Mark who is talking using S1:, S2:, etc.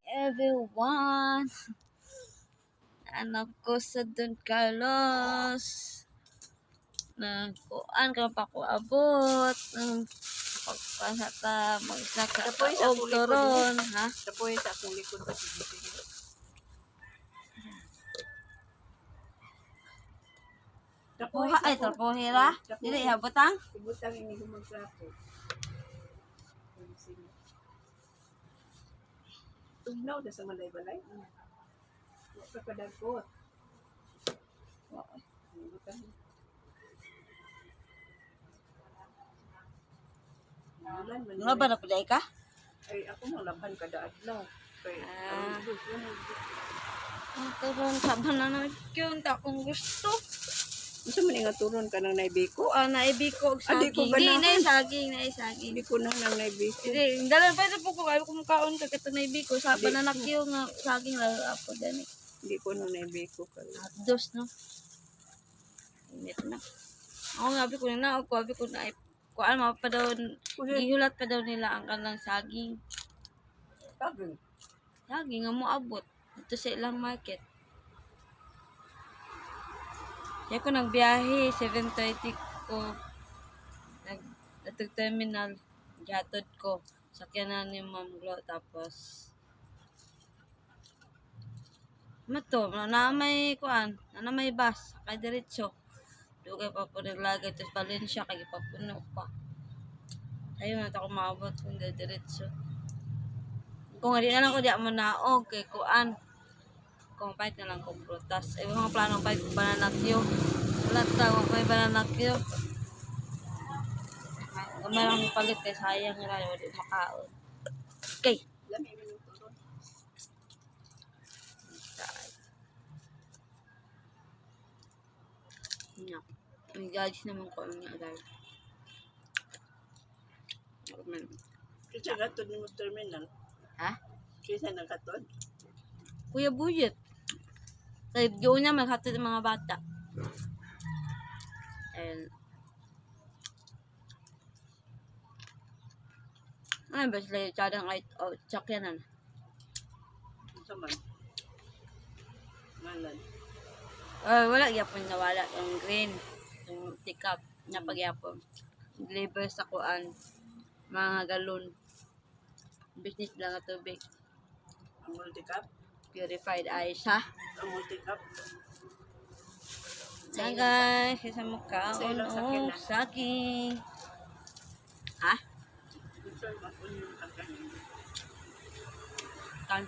S1: Everyone. Anak ko sa Don Carlos. Nagkuan ka pa ko abot. Nang pagkuan sa ta magsaka
S2: Tapoy sa
S1: og
S2: akong likod.
S1: turon, ha?
S2: Tapoy sa akong likod ba? Sige, sige. Tapoy
S1: Kuha
S2: sa
S1: ay
S2: akong-
S1: trapohira.
S2: Tapoy.
S1: Dili ihabotang.
S2: Ibutang ini gumagtrapo. Sige. Tugnaw na sa malay-balay. Wa pa kadagkot. Ibutang. Ulan man.
S1: Nga ba na pud ka?
S2: Ay, ako nang laban kada adlaw. Kay
S1: Ah.
S2: ang gusto mo.
S1: Ang turon sa banana kyun ta akong gusto.
S2: Unsa man nga turon ka nang naibiko?
S1: Kuan na ibiko og
S2: Ah, di ko
S1: saging. Di
S2: ganahan.
S1: na saging, na saging.
S2: Hindi ko na nang naibiko.
S1: Hindi, dala pa po ko kayo kung kaon ka kato na ibiko sa banana kyo nga saging lalo apo gani.
S2: Hindi ko na naibiko kay.
S1: Dos, no? Init na. Ako nga, abi ko na, ako, abi ko na, kuan, pa daw, gihulat pa daw nila ang kanang saging.
S2: Saging.
S1: Saging nga moabot. Dito sa ilang market. Kaya ko nagbiyahe, 7:30 ko, nag, atog terminal, gihatod ko. Sakyan na ni Ma'am Glo, tapos, mato, na may kuan, na may bus, kay diretso. Dugay pa po naglagay, tapos Valencia, kay papuno pa. Ayun, na ako maabot kung diretso. Kung hindi na lang ko di mo naog, kay kuan. Kung pahit na lang kong prutas. Ay, mga plano pahit ko banana Q. Wala ta, may banana Q. Gamay lang palit kay sayang ra, wala makaon. Okay.
S2: Lami man yung turon.
S1: Nga. May guys naman ko ang nga guys. Ako man.
S2: Kinsa gatod nimo sa terminal?
S1: Ha?
S2: Kinsa nang katod?
S1: Kuya Buyet. Kay yun niya maghatid ang mga bata. And ano ba sila yung tsadang ay oh, tsakyanan?
S2: Unsa man? Ngalan.
S1: Eh, wala gyapon nawala yung green, yung pick up na pagyapon. Deliver sa kuan mga galon. Business lang nga tubig.
S2: Ang multi-cup?
S1: Purified ice ha.
S2: Ang multi-cup?
S1: Hi guys, isa mo
S2: Sa
S1: kaon
S2: ilang sakyan
S1: og
S2: na?
S1: saging. Ha?
S2: Unsa man yung tangkan?
S1: Kan.